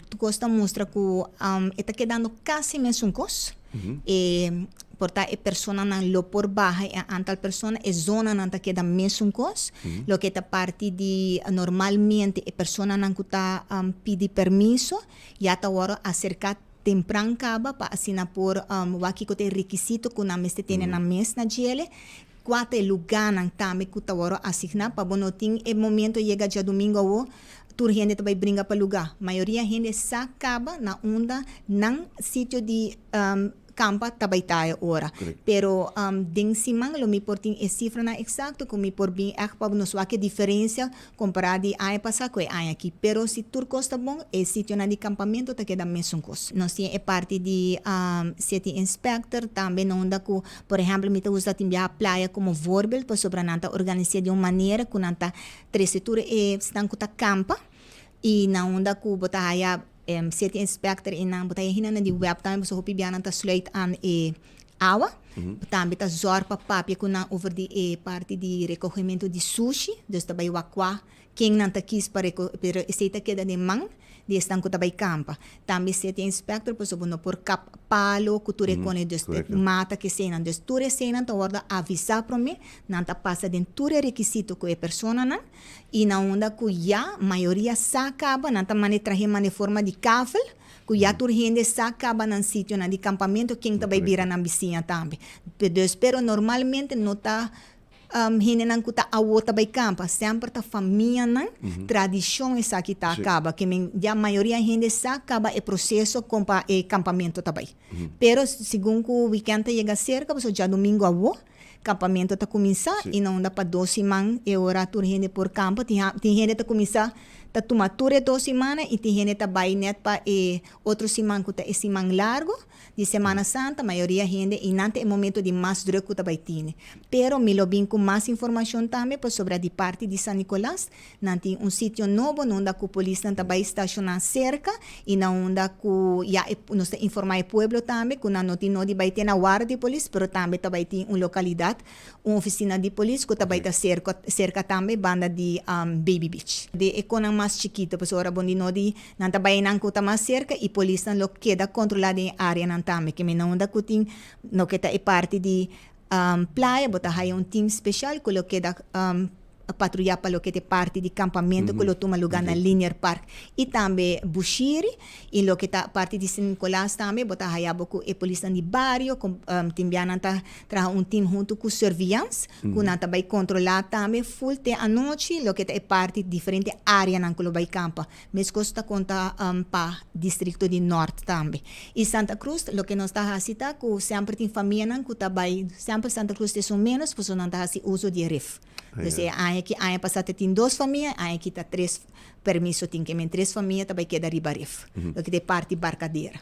Tur kos ta mustra ku e ta kedando kasi mesun kos. E por ta e personanan lo por baha e aantal persona, e zonanan ta keda mesun kos. Loke ta parti di normalmente e personanan ku ta pidi permiso ya ta wòrdu aserká tempran kaba pa asina por wak kiko ta e rekisito ku nan mester tene nan mes na djele. Kua ta e lugánan tambe ku ta wòrdu asigná pa bo no tin e momento yega djadumingu awo tur hende ta bai bringa pa lugá. Mayoria hende sa kaba na unda nan sitio di kampa ta bai ta e ora. Pero den siman lo mi por tin e sifranan eksakto ku mi por bin ègt pa nos wak e diferensia Kompará di aña pasá ku e aña aki. Pero si tur kos ta bon, e sitionan di kampamentu ta keda mesun kos. Nos tin e parti di city inspector tambe na unda ku, por ehèmpel, mi ta usa tin biaha playa komo voorbeeld pasobra nan ta organis'é di un manera ku nan ta trese tur e esnan ku ta kampa i na unda ku bo ta haya city inspector i nan bo ta haya hinanan di web tambe pasobra hopi biaha nan ta sluit aan e awa. Tambe ta zòrg pa papia ku nan over di e parti di rekogementu di sushi, dus ta bai wak kua ken nan ta kis pa reko, pero esei ta keda den man di esnan ku ta bai kampa. Tambe esei tin inspektor pasobra bo no por kap palo ku tur e kone, dus mata ku eseinan. Dus tur eseinan ta wòrdu avisá promé, nan ta pasa den tur e rekisito ku e personanan i na unda ku ya mayoria sa kaba nan ta manda e trahe manda e forma di kavel, Ku ya tur hende sa kaba nan sitionan di kampamentu ken ta bai bira nan bisiña tambe. Dus pero normalmente no ta hendenan ku ta awo ta bai kampa, semper ta famianan, tradishon esaki ta kaba. Ke men ya mayoria hende sa kaba e proseso kon pa e kampamentu ta bai. Pero segun ku wikènt ta yega serka pasobra djadumingu awo kampamentu ta kuminsá i na unda pa dos siman e ora tur hende por kampa. Tin hende ta kuminsá ta tuma tur e dos simannan i tin hende ta bai nèt pa e otro siman ku ta e siman largu di Semana Santa. Mayoria hende i nan ta e momento di mas drùk ku ta bai tene. Pero mi lo bin ku mas informashon tambe pasobra di parti di San Nicolas Nan tin un sitio nobo na unda ku polisnan ta bai stashoná serka i na unda ku ya e nos ta informá e pueblo tambe ku nan no tin no di bai te na warda di polis pero tambe ta bai tin un lokalidat, un ofisina di polis ku ta bai ta serka serka tambe banda di Baby Beach. De e konan mas chikito pasobra ora bo di no di nan ta bai einan ku ta mas serka i polisnan lo keda kontrolá den e áreanan tambe ke mi na unda ku tin loke ta e parti di playa bo ta haya un team special ku lo keda patruya pa loke ta e parti di kampamento ku lo tuma luga na Linear Park i tambe Bushiri i loke ta parti di San Nicolas tambe bo ta haya bo ku e polisnan di bario ku tin bia nan ta traha un team huntu ku surveillance ku nan ta bai kontrola tambe ful te anochi loke ta e parti diferente areanan ku lo bai kampa. Meskos ta konta pa distrikto di Nort tambe. I Santa Cruz loke nos ta hasi ta ku semper tin famianan ku ta bai semper Santa Cruz ta esun menos pasobra nan ta hasi uso di e rif. Dus e aña aki aña pasá ta tin dos famia e aña aki ta tres permiso tin ke men tres famia ta bai keda riba rif. Loke ta e parti Barcadera.